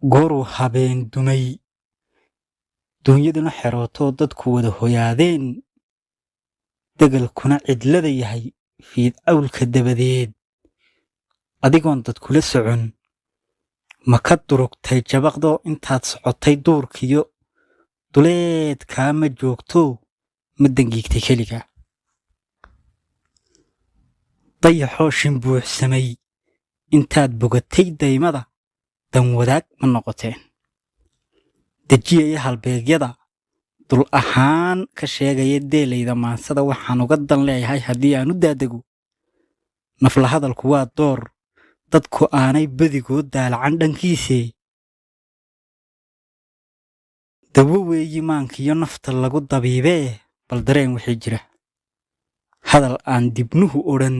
Gooruu habeen dumay, duunyaduna xerootoo dadku wada hoyaadeen, degalkuna cidlada yahay fiid awlka dabadeed, adigoon dad kula socon, ma ka durugtay jabaqdoo intaad socotay duurkiyo duleedkaa ma joogto, ma dangiigtay keligaa? Dayaxoo shimbuuxsamay intaad bogatay daymada, danwadaag ma noqoteen? Dejiyaya halbeegyada dul ahaan ka sheegaya deelayda maansada waxaan uga dan leeyahay haddii aan u daadego. Nafla hadalku waa door dadku aanay badigood daalacan dhankiisee. Dawo weeyi maankiyo nafta lagu dabiibee, bal dareen wixii jira. Hadal aan dibnuhu odhan,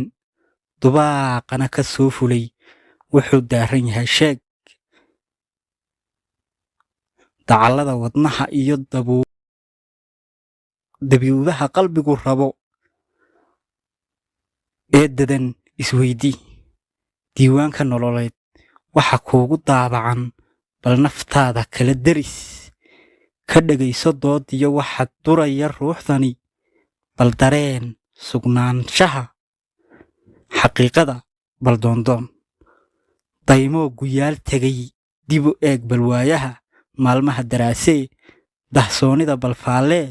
dubaaqana ka soo fulay, wuxuu daaran yahay sheeg. Dacallada wadnaha iyo dabiibaha qalbigu rabo ee dadan isweydii. Diiwaanka nololeed waxa kuugu daabacan, bal naftaada kala deris. Ka dhegayso doodiyo waxa duraya ruuxdani, bal dareen sugnaanshaha xaqiiqada, bal doondoon. Daymoo guyaal tegay dib u eeg, balwaayaha maalmaha daraasee, dahsoonida balfaallee,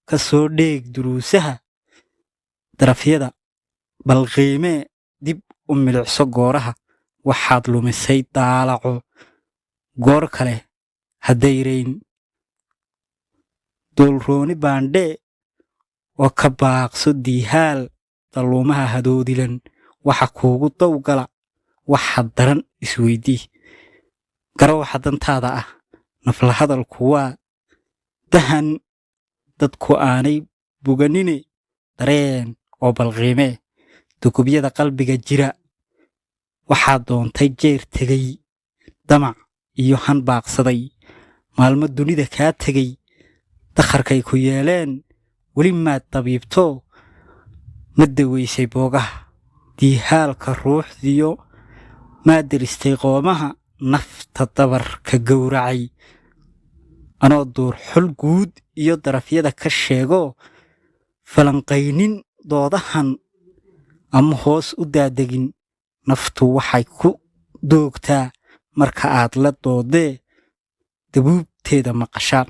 ka soo dheeg duruusaha darafyada, bal qiimee, dib u milicso gooraha waxaad lumisay, daalaco goor kale ha dayrayn. Duulrooni baandhee oo ka baaqso diihaal dalluumaha hadoodilan, waxa kuugu dawgala waxa daran isweydii. Garo waxa dantaada ah. Nafla hadalku waa dahan dadku aanay boganine, dareen oo balqiimee dukubyada qalbiga jira. Waxaa doontay jeer tegey, damac iyo han baaqsaday, maalmo dunida kaa tegey, dakharkay ku yeeleen weli maad dabiibto, ma daweysay boogaha diihaalka ruuxdiyo, maad deristay qoomaha nafta dabarka gowracay? Anoo duur xul guud iyo darafyada ka sheego, falanqaynin doodahan ama hoos u daadegin, naftu waxay ku doogtaa marka aad la doodee dabuubteeda maqashaan.